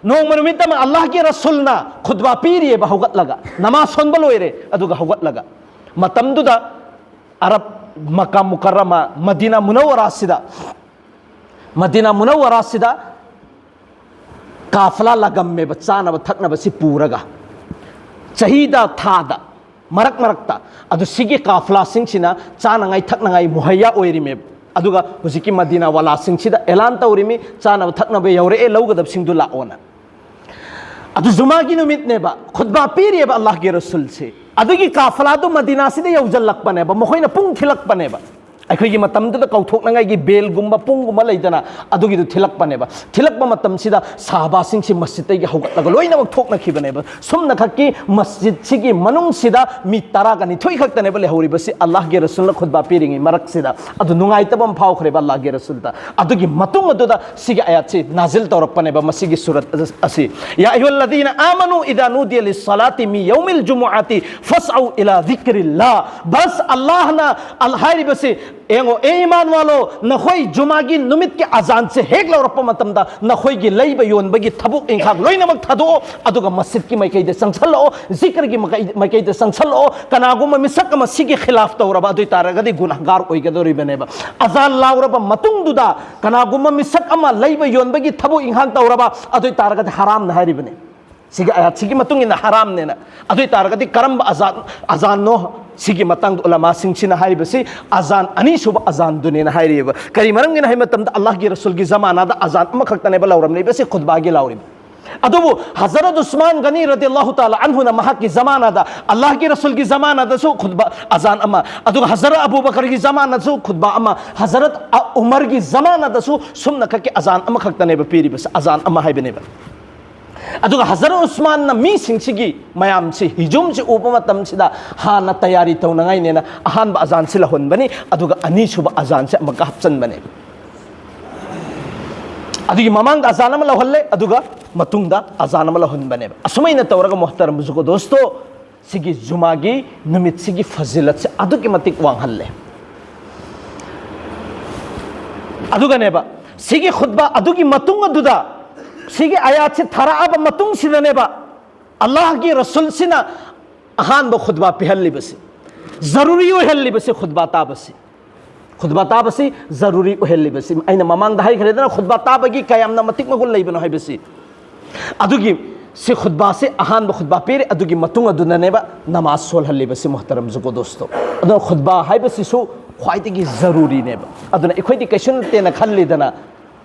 ꯅꯣꯡꯃ ꯅꯨꯃꯤꯠ ꯑꯃ ꯑꯜꯂꯥꯍꯒꯤ ꯔꯁꯨꯜꯅ ꯈꯨꯠꯕꯥ ꯄꯤꯔꯤꯑꯕ, ꯍꯧꯒꯠꯂꯒ, ꯅꯃꯥꯖ ꯁꯣꯟꯕ ꯂꯣꯏꯔꯦ, ꯑꯗꯨꯒ ꯍꯧꯒꯠꯂꯒ, ꯃꯇꯝꯗꯨꯗ ꯑꯔꯕ ꯃꯀꯥ ꯃꯨꯀꯔꯔꯃ, ꯃꯗꯤꯅꯥ ꯃꯨꯅꯧꯋꯔꯥꯁꯤꯗ, ꯃꯗꯤꯅꯥ ꯃꯨꯅꯧꯋꯔꯥꯁꯤꯗ ꯀꯥꯐꯂꯥ ꯂꯥꯒꯝꯃꯦꯕ, ꯆꯥꯅꯕ ꯊꯛꯅꯕꯁꯤ ꯄꯨꯔꯒ, ꯆꯍꯤꯗ, ꯊꯥꯗ, ꯃꯔꯛ ꯃꯔꯛꯇ꯫ ꯑꯗꯨ ꯁꯤꯒꯤ ꯀꯥꯐꯂꯥꯁꯤꯡꯁꯤꯅ ꯆꯥꯅꯉꯥꯏ ꯊꯛꯅꯉꯥꯏ ꯃꯨꯍꯩꯌꯥ ꯑꯣꯏꯔꯤꯃꯦꯕ꯫ ꯑꯗꯨꯒ ꯍꯧꯖꯤꯛꯀꯤ ꯃꯗꯤꯅꯥ ꯋꯥꯂꯥꯁꯤꯡꯁꯤꯗ ꯑꯦꯂꯥꯟ ꯇꯧꯔꯤꯃꯤ, "ꯆꯥꯅꯕ ꯊꯛꯅꯕ ꯌꯧꯔꯛꯑꯦ, ꯂꯧꯒꯗꯕꯁꯤꯡꯗꯨ ꯂꯥꯛꯑꯣꯅ"꯫ ꯑꯗꯨ ꯖꯨꯃꯥꯒꯤ ꯅꯨꯃꯤꯠꯅꯦꯕ, ꯈꯨꯠꯕꯥ ꯄꯤꯔꯤꯑꯕ ꯑꯜꯂꯥꯍꯒꯤ ꯔꯁꯨꯜꯁꯦ꯫ ꯑꯗꯨꯒꯤ ꯀꯥꯐꯂꯥꯗꯨ ꯃꯗꯤꯅꯥꯁꯤꯗ ꯌꯧꯁꯤꯜꯂꯛꯄꯅꯦꯕ, ꯃꯈꯣꯏꯅ ꯄꯨꯡ ꯊꯤꯜꯂꯛꯄꯅꯦꯕ꯫ ꯑꯩꯈꯣꯏꯒꯤ ꯃꯇꯝꯗꯨꯗ ꯀꯧꯊꯣꯛꯅꯉꯥꯏꯒꯤ ꯕꯦꯜꯒꯨꯝꯕ, ꯄꯨꯡꯒꯨꯝꯕ ꯂꯩꯗꯅ, ꯑꯗꯨꯒꯤꯗꯨ ꯊꯤꯜꯂꯛꯄꯅꯦꯕ꯫ ꯊꯤꯜꯂꯛꯄ ꯃꯇꯝꯁꯤꯗ ꯁꯥꯍꯥꯕꯥꯁꯤꯡꯁꯤ ꯃꯁꯖꯤꯠꯇꯒꯤ ꯍꯧꯒꯠꯂꯒ ꯂꯣꯏꯅꯃꯛ ꯊꯣꯛꯅꯈꯤꯕꯅꯦꯕ꯫ ꯁꯨꯝꯅ ꯈꯛꯀꯤ ꯃꯁꯖꯤꯠꯁꯤꯒꯤ ꯃꯅꯨꯡꯁꯤꯗ ꯃꯤ ꯇꯔꯥꯒ ꯅꯤꯊꯣꯏ ꯈꯛꯇꯅꯦꯕ ꯂꯩꯍꯧꯔꯤꯕꯁꯤ, ꯑꯜꯂꯥꯍꯒꯤ ꯔꯁꯨꯜꯅ ꯈꯨꯠꯕꯥ ꯄꯤꯔꯤꯉꯩ ꯃꯔꯛꯁꯤꯗ꯫ ꯑꯗꯨ ꯅꯨꯡꯉꯥꯏꯇꯕ ꯑꯃ ꯐꯥꯎꯈ꯭ꯔꯦꯕ ꯑꯜꯂꯥꯍꯒꯤ ꯔꯁꯨꯜꯗ꯫ ꯑꯗꯨꯒꯤ ꯃꯇꯨꯡ ꯑꯗꯨꯗ ꯁꯤꯒꯤ ꯑꯥꯌꯥꯠꯁꯤ ꯅꯥꯖꯤꯜ ꯇꯧꯔꯛꯄꯅꯦꯕ, ꯃꯁꯤꯒꯤ ꯁꯨꯔꯠ ꯑꯁꯤ꯫ "ꯌꯥ ꯑꯌꯨꯍꯜꯂꯗꯤꯅ ꯑꯥꯃꯅꯨ ꯏꯗꯥ ꯅꯨꯗꯤꯌ ꯂꯤꯁꯁꯥꯂꯥꯇꯤ ꯃꯤ ꯌꯧꯃꯤꯜ ꯖꯨꯃꯨꯑꯥꯇꯤ ꯐꯁꯑꯧ ꯏꯂꯥ ꯖꯤꯀ꯭ꯔꯤꯜꯂꯥ"꯫ ꯕꯁ ꯑꯜꯂꯥꯍꯅ, ꯑꯜ-, ꯍꯥꯏꯔꯤꯕꯁꯤ, ꯌꯦꯡꯉꯣ, "ꯑꯦ ꯏꯃꯥꯟ ꯋꯥꯂꯣ, ꯅꯈꯣꯏ ꯖꯨꯃꯥꯒꯤ ꯅꯨꯃꯤꯠꯀꯤ ꯑꯖꯥꯟꯁꯦ ꯍꯦꯛ ꯂꯧꯔꯛꯄ ꯃꯇꯝꯗ ꯅꯈꯣꯏꯒꯤ ꯂꯩꯕ ꯌꯣꯟꯕꯒꯤ ꯊꯕꯛ ꯏꯪꯈꯥꯡ ꯂꯣꯏꯅꯃꯛ ꯊꯥꯗꯣꯛꯑꯣ, ꯑꯗꯨꯒ ꯃꯁꯖꯤꯠꯀꯤ ꯃꯥꯏꯀꯩꯗ ꯆꯪꯁꯜꯂꯛꯑꯣ, ꯖꯤꯀ꯭ꯔꯒꯤ ꯃꯥꯏꯀꯩ-, ꯃꯥꯏꯀꯩꯗ ꯆꯪꯁꯜꯂꯛꯑꯣ꯫ ꯀꯅꯥꯒꯨꯝꯕ ꯃꯤꯁꯛ ꯑꯃ ꯁꯤꯒꯤ ꯈꯤꯂꯥꯐ ꯇꯧꯔꯕ, ꯑꯗꯨ ꯑꯣꯏ ꯇꯥꯔꯒꯗꯤ ꯒꯨꯅꯍꯒꯥꯔ ꯑꯣꯏꯒꯗꯧꯔꯤꯕꯅꯦꯕ꯫ ꯑꯖꯥꯟ ꯂꯥꯎꯔꯕ ꯃꯇꯨꯡꯗꯨꯗ ꯀꯅꯥꯒꯨꯝꯕ ꯃꯤꯁꯛ ꯑꯃ ꯂꯩꯕ ꯌꯣꯟꯕꯒꯤ ꯊꯕꯛ ꯏꯪꯈꯥꯡ ꯇꯧꯔꯕ, ꯑꯗꯨ ꯑꯣꯏ ꯇꯥꯔꯒꯗꯤ ꯍꯔꯥꯝꯅ ꯍꯥꯏꯔꯤꯕꯅꯦ"꯫ ꯁꯤꯒꯤ ꯑꯥꯌꯥꯠꯁꯤꯒꯤ ꯃꯇꯨꯡ ꯏꯟꯅ ꯍꯔꯥꯝꯅꯦꯅ꯫ ꯑꯗꯨ ꯑꯣꯏ ꯇꯥꯔꯒꯗꯤ ꯀꯔꯝꯕ ꯑꯖꯥꯟ, ꯑꯖꯥꯟꯅꯣ? ꯁꯤꯒꯤ ꯃꯇꯥꯡꯗ ꯎꯂꯃꯥꯁꯤꯡꯁꯤꯅ ꯍꯥꯏꯔꯤꯕꯁꯤ ꯑꯖꯥꯟ ꯑꯅꯤꯁꯨꯕ ꯑꯖꯥꯟꯗꯨꯅꯦꯅ ꯍꯥꯏꯔꯤꯑꯕ꯫ ꯀꯔꯤ ꯃꯔꯝꯒꯤꯅꯣ ꯍꯥꯏꯕ ꯃꯇꯝꯗ ꯑꯜꯂꯥꯍꯒꯤ ꯔꯁꯨꯜꯒꯤ ꯖꯃꯥꯅꯥꯗ ꯑꯖꯥꯟ ꯑꯃꯈꯛꯇꯅꯦꯕ ꯂꯥꯎꯔꯝꯂꯤꯕꯁꯤ, ꯈꯨꯠꯕꯥꯒꯤ ꯂꯥꯎꯔꯤꯕ꯫ ꯑꯗꯨꯕꯨ ꯍꯖꯔꯠ ꯎꯁꯃꯥꯟ ꯒꯅꯤ ꯔꯗꯤꯌꯜꯂꯥꯍꯨ ꯇꯥꯂꯥ ꯑꯟꯍꯨꯅ ꯃꯍꯥꯛꯀꯤ ꯖꯃꯥꯅꯥꯗ, ꯑꯜꯂꯥꯍꯒꯤ ꯔꯁꯨꯜꯒꯤ ꯖꯃꯥꯅꯥꯗꯁꯨ ꯈꯨꯠꯕꯥ, ꯑꯖꯥꯟ ꯑꯃ, ꯑꯗꯨꯒ ꯍꯖꯔꯠ ꯑꯕꯨ ꯕꯀꯔꯒꯤ ꯖꯃꯥꯅꯥꯗꯁꯨ ꯈꯨꯠꯕꯥ ꯑꯃ, ꯍꯖꯔꯠ ꯑ-, ꯎꯃꯔꯒꯤ ꯖꯃꯥꯅꯥꯗꯁꯨ ꯁꯨꯝꯅ ꯈꯛꯀꯤ ꯑꯖꯥꯟ ꯑꯃꯈꯛꯇꯅꯦꯕ ꯄꯤꯔꯤꯕꯁꯤ, ꯑꯖꯥꯟ ꯑꯃ ꯍꯥꯏꯕꯅꯦꯕ꯫ ꯑꯗꯨꯒ ꯍꯖꯔꯠ ꯎꯁꯃꯥꯟꯅ ꯃꯤꯁꯤꯡꯁꯤꯒꯤ ꯃꯌꯥꯝꯁꯤ, ꯍꯤꯖꯨꯝꯁꯤ ꯎꯕ ꯃꯇꯝꯁꯤꯗ ꯍꯥꯟꯅ ꯇꯌꯥꯔꯤ ꯇꯧꯅꯉꯥꯏꯅꯦꯅ ꯑꯍꯥꯟꯕ ꯑꯖꯥꯟꯁꯤ ꯂꯧꯍꯟꯕꯅꯤ, ꯑꯗꯨꯒ ꯑꯅꯤꯁꯨꯕ ꯑꯖꯥꯟꯁꯤ ꯑꯃꯨꯛꯀ ꯍꯥꯞꯆꯟꯕꯅꯦ꯫ ꯑꯗꯨꯒꯤ ꯃꯃꯥꯡꯗ ꯑꯖꯥꯟ ꯑꯃ ꯂꯧꯍꯜꯂꯦ, ꯑꯗꯨꯒ ꯃꯇꯨꯡꯗ ꯑꯖꯥꯟ ꯑꯃ ꯂꯧꯍꯟꯕꯅꯦꯕ꯫ ꯑꯁꯨꯃꯥꯏꯅ ꯇꯧꯔꯒ, ꯃꯣꯍꯇꯔꯝ ꯕꯨꯖꯨꯔꯒ ꯗꯣꯁꯇꯣ, ꯁꯤꯒꯤ ꯖꯨꯃꯥꯒꯤ ꯅꯨꯃꯤꯠꯁꯤꯒꯤ ꯐꯖꯤꯂꯠꯁꯦ ꯑꯗꯨꯛꯀꯤ ꯃꯇꯤꯛ ꯋꯥꯡꯍꯜꯂꯦ꯫ ꯑꯗꯨꯒꯅꯦꯕ, ꯁꯤꯒꯤ ꯈꯨꯠꯕꯥ ꯑꯗꯨꯒꯤ ꯃꯇꯨꯡ ꯑꯗꯨꯗ, ꯁꯤꯒꯤ ꯑꯌꯥꯠꯁꯤ ꯊꯥꯔꯛꯑꯕ ꯃꯇꯨꯡꯁꯤꯗꯅꯦꯕ, ꯑꯜꯂꯥꯍꯒꯤ ꯔꯁꯨꯜꯁꯤꯅ ꯑꯍꯥꯟꯕ ꯈꯨꯠꯕꯥ ꯄꯤꯍꯜꯂꯤꯕꯁꯤ, ꯖꯔꯨꯔꯤ ꯑꯣꯏꯍꯜꯂꯤꯕꯁꯤ ꯈꯨꯠꯕꯥ ꯇꯥꯕꯁꯤ꯫ ꯈꯨꯠꯕꯥ ꯇꯥꯕꯁꯤ ꯖꯔꯨꯔꯤ ꯑꯣꯏꯍꯜꯂꯤꯕꯁꯤ ꯑꯩꯅ ꯃꯃꯥꯡꯗ ꯍꯥꯏꯈ꯭ꯔꯦꯗꯅ, ꯈꯨꯠꯕꯥ ꯇꯥꯕꯒꯤ ꯀꯌꯥꯝꯅ ꯃꯇꯤꯛ ꯃꯒꯨꯟ ꯂꯩꯕꯅꯣ ꯍꯥꯏꯕꯁꯤ꯫ ꯑꯗꯨꯒꯤ ꯁꯤ ꯈꯨꯠꯕꯥꯁꯤ ꯑꯍꯥꯟꯕ ꯈꯨꯠꯕꯥ ꯄꯤꯔꯦ, ꯑꯗꯨꯒꯤ ꯃꯇꯨꯡ ꯑꯗꯨꯅꯅꯦꯕ ꯅꯃꯥꯖ ꯁꯣꯜꯍꯜꯂꯤꯕꯁꯤ, ꯃꯨꯍꯇꯔꯝ ꯖꯨꯒꯣ ꯗꯣꯁꯇꯣ꯫ ꯑꯗꯨꯅ ꯈꯨꯠꯕꯥ ꯍꯥꯏꯕꯁꯤꯁꯨ ꯈ꯭ꯋꯥꯏꯗꯒꯤ ꯖꯔꯨꯔꯤꯅꯦꯕ꯫ ꯑꯗꯨꯅ ꯑꯩꯈꯣꯏꯗꯤ ꯀꯩꯁꯨ ꯅꯠꯇꯦꯅ ꯈꯜꯂꯤꯗꯅ,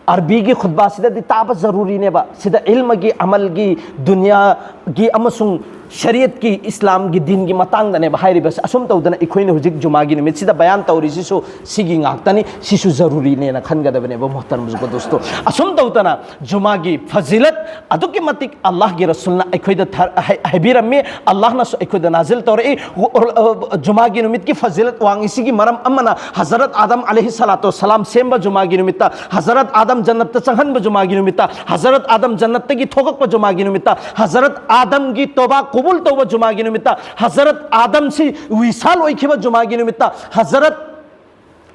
ꯑꯔꯕꯤꯒꯤ ꯈꯨꯠꯕꯥꯁꯤꯗꯗꯤ ꯇꯥꯕ ꯖꯔꯨꯔꯤꯅꯦꯕ꯫ ꯁꯤꯗ ꯏꯜꯃꯒꯤ, ꯑꯃꯜꯒꯤ, ꯗꯨꯅꯤꯌꯥꯒꯤ ꯑꯃꯁꯨꯡ ꯁꯔꯤꯌꯠꯀꯤ, ꯏꯁꯂꯥꯝꯒꯤ ꯗꯤꯟꯒꯤ ꯃꯇꯥꯡꯗꯅꯦꯕ ꯍꯥꯏꯔꯤꯕꯁꯦ꯫ ꯑꯁꯨꯝ ꯇꯧꯗꯅ ꯑꯩꯈꯣꯏꯅ ꯍꯧꯖꯤꯛ ꯖꯨꯃꯥꯒꯤ ꯅꯨꯃꯤꯠꯁꯤꯗ ꯕꯌꯥꯟ ꯇꯧꯔꯤꯁꯤꯁꯨ ꯁꯤꯒꯤ ꯉꯥꯛꯇꯅꯤ꯫ ꯁꯤꯁꯨ ꯖꯔꯨꯔꯤꯅꯦꯅ ꯈꯟꯒꯗꯕꯅꯦꯕ, ꯃꯨꯍꯇꯔꯝ ꯖꯨꯒꯣ ꯗꯣꯁꯇꯣ꯫ ꯑꯁꯨꯝ ꯇꯧꯗꯅ ꯖꯨꯃꯥꯒꯤ ꯐꯖꯤꯂꯠ ꯑꯗꯨꯛꯀꯤ ꯃꯇꯤꯛ ꯑꯜꯂꯥꯍꯒꯤ ꯔꯁꯨꯜꯅ ꯑꯩꯈꯣꯏꯗ ꯊ-, ꯍꯥꯏ-, ꯍꯥꯏꯕꯤꯔꯝꯃꯤ, ꯑꯜꯂꯥꯍꯅꯁꯨ ꯑꯩꯈꯣꯏꯗ ꯅꯥꯖꯤꯜ ꯇꯧꯔꯛꯏ꯫ ꯖꯨꯃꯥꯒꯤ ꯅꯨꯃꯤꯠꯀꯤ ꯐꯖꯤꯂꯠ ꯋꯥꯡꯉꯤꯁꯤꯒꯤ ꯃꯔꯝ ꯑꯃꯅ ꯍꯖꯔꯠ ꯑꯥꯗꯝ ꯑꯂꯩꯍꯤ ꯁꯂꯥꯇꯨ ꯋꯁꯁꯂꯥꯝ ꯁꯦꯝꯕ ꯖꯨꯃꯥꯒꯤ ꯅꯨꯃꯤꯠꯇ, ꯍꯖꯔꯠ ꯑꯥꯗꯝ ꯖꯟꯅꯠꯇ ꯆꯪꯍꯟꯕ ꯖꯨꯃꯥꯒꯤ ꯅꯨꯃꯤꯠꯇ, ꯍꯖꯔꯠ ꯑꯥꯗꯝ ꯖꯟꯅꯠꯇꯒꯤ ꯊꯣꯛꯂꯛꯄ ꯖꯨꯃꯥꯒꯤ ꯅꯨꯃꯤꯠꯇ, ꯍꯖꯔꯠ ꯑꯥꯗꯝꯒꯤ ꯇꯣꯕꯥ ꯀꯕꯨꯜ ꯇꯧꯕ ꯖꯨꯃꯥꯒꯤ ꯅꯨꯃꯤꯠꯇ, ꯍꯖꯔꯠ ꯑꯥꯗꯝꯁꯤ ꯋꯤꯁꯥꯜ ꯑꯣꯏꯈꯤꯕ ꯖꯨꯃꯥꯒꯤ ꯅꯨꯃꯤꯠꯇ, ꯍꯖꯔꯠ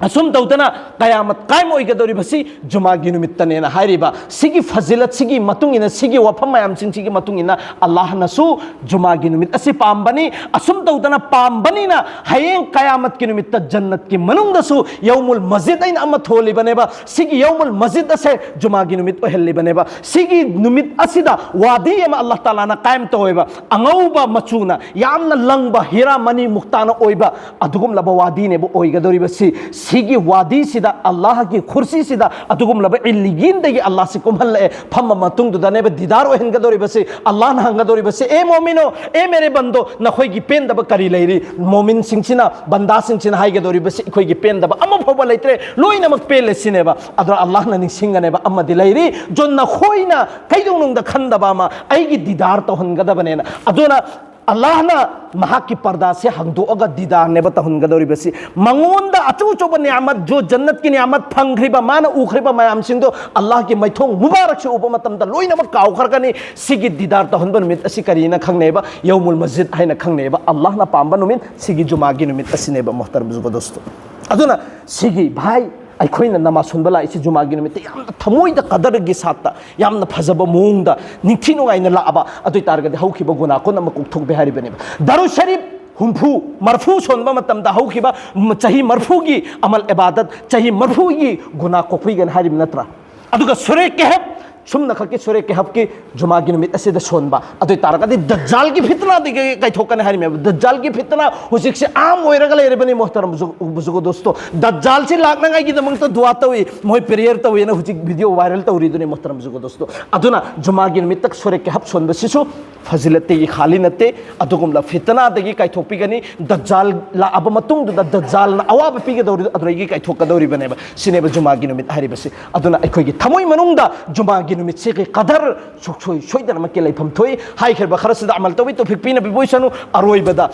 ꯑꯁꯨꯝ ꯇꯧꯗꯅ ꯀꯌꯥꯃꯠ ꯀꯥꯏꯝ ꯑꯣꯏꯒꯗꯧꯔꯤꯕꯁꯤ ꯖꯨꯃꯥꯒꯤ ꯅꯨꯃꯤꯠꯇꯅꯦꯅ ꯍꯥꯏꯔꯤꯕ꯫ ꯁꯤꯒꯤ ꯐꯖꯤꯂꯠꯁꯤꯒꯤ ꯃꯇꯨꯡ ꯏꯟꯅ, ꯁꯤꯒꯤ ꯋꯥꯐꯝ ꯃꯌꯥꯝꯁꯤꯡꯁꯤꯒꯤ ꯃꯇꯨꯡ ꯏꯟꯅ ꯑꯜꯂꯥꯍꯅꯁꯨ ꯖꯨꯃꯥꯒꯤ ꯅꯨꯃꯤꯠ ꯑꯁꯤ ꯄꯥꯝꯕꯅꯤ꯫ ꯑꯁꯨꯝ ꯇꯧꯗꯅ ꯄꯥꯝꯕꯅꯤꯅ ꯍꯌꯦꯡ ꯀꯌꯥꯃꯠꯀꯤ ꯅꯨꯃꯤꯠꯇ ꯖꯟꯅꯠꯀꯤ ꯃꯅꯨꯡꯗꯁꯨ ꯌꯧꯃꯨꯜ ꯃꯁꯖꯤꯗ ꯑꯩꯅ ꯑꯃ ꯊꯣꯜꯂꯤꯕꯅꯦꯕ꯫ ꯁꯤꯒꯤ ꯌꯧꯃꯨꯜ ꯃꯁꯖꯤꯗ ꯑꯁꯦ ꯖꯨꯃꯥꯒꯤ ꯅꯨꯃꯤꯠ ꯑꯣꯏꯍꯜꯂꯤꯕꯅꯦꯕ꯫ ꯁꯤꯒꯤ ꯅꯨꯃꯤꯠ ꯑꯁꯤꯗ ꯋꯥꯗꯤ ꯑꯃ ꯑꯜꯂꯥꯍ ꯇꯥꯂꯥꯅ ꯀꯥꯏꯝ ꯇꯧꯋꯦꯕ꯫ ꯑꯉꯧꯕ ꯃꯆꯨꯅ ꯌꯥꯝꯅ ꯂꯪꯕ ꯍꯤꯔꯥ ꯃꯅꯤ ꯃꯨꯛꯇꯥꯅ ꯑꯣꯏꯕ ꯑꯗꯨꯒꯨꯝꯂꯕ ꯋꯥꯗꯤꯅꯦꯕ ꯑꯣꯏꯒꯗꯧꯔꯤꯕꯁꯤ꯫ ꯁꯤꯒꯤ ꯋꯥꯗꯤꯁꯤꯗ, ꯑꯜꯂꯥꯍꯒꯤ ꯈꯨꯔꯁꯤꯁꯤꯗ ꯑꯗꯨꯒꯨꯝꯂꯕ ꯏꯜꯂꯤꯌꯤꯟꯗꯒꯤ ꯑꯜꯂꯥꯍꯁꯤ ꯀꯨꯝꯍꯜꯂꯛꯑꯦ꯫ ꯐꯝꯕ ꯃꯇꯨꯡꯗꯨꯗꯅꯦꯕ ꯗꯤꯗꯥꯔ ꯑꯣꯏꯍꯟꯒꯗꯧꯔꯤꯕꯁꯤ꯫ ꯑꯜꯂꯥꯍꯅ ꯍꯪꯒꯗꯧꯔꯤꯕꯁꯤ, "ꯑꯦ ꯃꯣꯃꯤꯅꯣ, ꯑꯦ ꯃꯦꯔꯦ ꯕꯟꯗꯣ, ꯅꯈꯣꯏꯒꯤ ꯄꯦꯟꯗꯕ ꯀꯔꯤ ꯂꯩꯔꯤ?" ꯃꯣꯃꯤꯟꯁꯤꯡꯁꯤꯅ, ꯕꯟꯗꯥꯁꯤꯡꯁꯤꯅ ꯍꯥꯏꯒꯗꯧꯔꯤꯕꯁꯤ, "ꯑꯩꯈꯣꯏꯒꯤ ꯄꯦꯟꯗꯕ ꯑꯃ ꯐꯥꯎꯕ ꯂꯩꯇ꯭ꯔꯦ, ꯂꯣꯏꯅꯃꯛ ꯄꯦꯜꯂꯦ" ꯁꯤꯅꯦꯕ꯫ ꯑꯗꯣ ꯑꯜꯂꯥꯍꯅ ꯅꯤꯡꯁꯤꯡꯒꯅꯦꯕ, "ꯑꯃꯗꯤ ꯂꯩꯔꯤ, ꯖꯣ ꯅꯈꯣꯏꯅ ꯀꯩꯗꯧꯅꯨꯡꯗ ꯈꯟꯗꯕ ꯑꯃ, ꯑꯩꯒꯤ ꯗꯤꯗꯥꯔ ꯇꯧꯍꯟꯒꯗꯕꯅꯦꯅ"꯫ ꯑꯗꯨꯅ ꯑꯜꯂꯥꯍꯅ ꯃꯍꯥꯛꯀꯤ ꯄꯔꯗꯥꯁꯦ ꯍꯥꯡꯗꯣꯛꯑꯒ ꯗꯤꯗꯥꯔꯅꯦꯕ ꯇꯧꯍꯟꯒꯗꯧꯔꯤꯕꯁꯤ꯫ ꯃꯉꯣꯟꯗ ꯑꯆꯧ ꯑꯆꯧꯕ ꯅꯤꯌꯥꯃꯠ, ꯖꯣ ꯖꯟꯅꯠꯀꯤ ꯅꯤꯌꯥꯃꯠ ꯐꯪꯈ꯭ꯔꯤꯕ, ꯃꯥꯅ ꯎꯈ꯭ꯔꯤꯕ ꯃꯌꯥꯝꯁꯤꯡꯗꯣ ꯑꯜꯂꯥꯍꯒꯤ ꯃꯥꯏꯊꯣꯡ ꯃꯨꯕꯥꯔꯛꯁꯦ ꯎꯕ ꯃꯇꯝꯗ ꯂꯣꯏꯅꯃꯛ ꯀꯥꯎꯈ꯭ꯔꯒꯅꯤ꯫ ꯁꯤꯒꯤ ꯗꯤꯗꯥꯔ ꯇꯧꯍꯟꯕ ꯅꯨꯃꯤꯠ ꯑꯁꯤ ꯀꯔꯤꯅ ꯈꯪꯅꯩꯕ? ꯌꯧꯃꯨꯜ ꯃꯁꯖꯤꯗ ꯍꯥꯏꯅ ꯈꯪꯅꯩꯕ꯫ ꯑꯜꯂꯥꯍꯅ ꯄꯥꯝꯕ ꯅꯨꯃꯤꯠ ꯁꯤꯒꯤ ꯖꯨꯃꯥꯒꯤ ꯅꯨꯃꯤꯠ ꯑꯁꯤꯅꯦꯕ, ꯃꯣꯍꯇꯔꯝ ꯕꯨꯖꯨꯔꯒ ꯗꯣꯁꯇꯣ꯫ ꯑꯗꯨꯅ ꯁꯤꯒꯤ ꯚꯥꯏ, ꯑꯩꯈꯣꯏꯅ ꯅꯃꯥꯖ ꯁꯣꯟꯕ ꯂꯥꯛꯏꯁꯤ ꯖꯨꯃꯥꯒꯤ ꯅꯨꯃꯤꯠꯇ ꯌꯥꯝꯅ ꯊꯃꯣꯏꯗ ꯀꯗꯔꯒꯤ ꯁꯥꯠꯇ, ꯌꯥꯝꯅ ꯐꯖꯕ ꯃꯑꯣꯡꯗ, ꯅꯤꯡꯊꯤ ꯅꯨꯡꯉꯥꯏꯅ ꯂꯥꯛꯑꯕ꯫ ꯑꯗꯨ ꯑꯣꯏ ꯇꯥꯔꯒꯗꯤ ꯍꯧꯈꯤꯕ ꯒꯨꯅꯥ ꯀꯨꯟ ꯑꯃ ꯀꯣꯛꯊꯣꯛꯄ ꯍꯥꯏꯔꯤꯕꯅꯦꯕ꯫ ꯗꯔꯨ ꯁꯔꯤꯐ ꯍꯨꯝꯐꯨ, ꯃꯔꯐꯨ ꯁꯣꯟꯕ ꯃꯇꯝꯗ ꯍꯧꯈꯤꯕ ꯆꯍꯤ ꯃꯔꯐꯨꯒꯤ ꯑꯃꯜ ꯏꯕꯥꯗꯠ, ꯆꯍꯤ ꯃꯔꯐꯨꯒꯤ ꯒꯨꯅꯥ ꯀꯣꯛꯄꯤꯒꯅꯤ ꯍꯥꯏꯔꯤꯕ ꯅꯠꯇ꯭ꯔꯥ? ꯑꯗꯨꯒ ꯁꯨꯔꯦ ꯀꯦꯍꯞ, ꯁꯨꯝꯅ ꯈꯛꯀꯤ ꯁꯨꯔꯦ ꯀꯦꯍꯞꯀꯤ ꯖꯨꯃꯥꯒꯤ ꯅꯨꯃꯤꯠ ꯑꯁꯤꯗ ꯁꯣꯟꯕ꯫ ꯑꯗꯨ ꯑꯣꯏ ꯇꯥꯔꯒꯗꯤ ꯗꯖꯥꯜꯒꯤ ꯐꯤꯇꯅꯥꯗꯒꯤ ꯀꯥꯏꯊꯣꯛꯀꯅꯤ ꯍꯥꯏꯔꯤꯃꯦꯕ꯫ ꯗꯖꯥꯜꯒꯤ ꯐꯤꯇꯅꯥ ꯍꯧꯖꯤꯛꯁꯦ ꯑꯥꯝ ꯑꯣꯏꯔꯒ ꯂꯩꯔꯕꯅꯤ, ꯃꯣꯍꯇꯔꯝ ꯕꯨꯖꯨ-, ꯕꯨꯖꯨꯔꯒ ꯗꯣꯁꯇꯣ꯫ ꯗꯖꯥꯜꯁꯤ ꯂꯥꯛꯅꯉꯥꯏꯒꯤꯗꯃꯛꯇ ꯗꯨꯋꯥ ꯇꯧꯏ, ꯃꯣꯏ ꯄ꯭ꯔꯦꯌꯔ ꯇꯧꯏꯅ ꯍꯧꯖꯤꯛ ꯚꯤꯗꯤꯑꯣ ꯚꯥꯏꯔꯦꯜ ꯇꯧꯔꯤꯗꯨꯅꯤ, ꯃꯣꯍꯇꯔꯝ ꯕꯨꯖꯨꯔꯒ ꯗꯣꯁꯇꯣ꯫ ꯑꯗꯨꯅ ꯖꯨꯃꯥꯒꯤ ꯅꯨꯃꯤꯠꯇ ꯁꯨꯔꯦ ꯀꯦꯍꯞ ꯁꯣꯟꯕꯁꯤꯁꯨ ꯐꯖꯤꯂꯠꯇꯒꯤ ꯈꯥꯂꯤ ꯅꯠꯇꯦ꯫ ꯑꯗꯨꯒꯨꯝꯂꯕ ꯐꯤꯇꯅꯥꯗꯒꯤ ꯀꯥꯏꯊꯣꯛꯄꯤꯒꯅꯤ꯫ ꯗꯖꯥꯜ ꯂꯥꯛꯑꯕ ꯃꯇꯨꯡꯗꯨꯗ ꯗꯖꯥꯜꯅ ꯑꯋꯥꯕ ꯄꯤꯒꯗꯧꯔꯤꯗꯣ ꯑꯗꯨꯗꯒꯤ ꯀꯥꯏꯊꯣꯛꯀꯗꯧꯔꯤꯕꯅꯦꯕ꯫ ꯁꯤꯅꯦꯕ ꯖꯨꯃꯥꯒꯤ ꯅꯨꯃꯤꯠ ꯍꯥꯏꯔꯤꯕꯁꯤ꯫ ꯑꯗꯨꯅ ꯑꯩꯈꯣꯏꯒꯤ ꯊꯃꯣꯏ ꯃꯅꯨꯡꯗ ꯖꯨꯃꯥꯒꯤ ꯅꯨꯃꯤꯠꯁꯤꯒꯤ ꯀꯗꯔ ꯁꯨꯡꯁꯣꯏ ꯁꯣꯏꯗꯅꯃꯛꯀꯤ ꯂꯩꯐꯝ ꯊꯣꯛꯏ꯫ ꯍꯥꯏꯈ꯭ꯔꯤꯕ ꯈꯔꯁꯤꯗ ꯑꯃꯜ ꯇꯧꯕꯤ꯫ ꯇꯣꯐꯤꯛ ꯄꯤꯅꯕꯤꯕ ꯑꯣꯏꯁꯅꯨ꯫ ꯑꯔꯣꯏꯕꯗ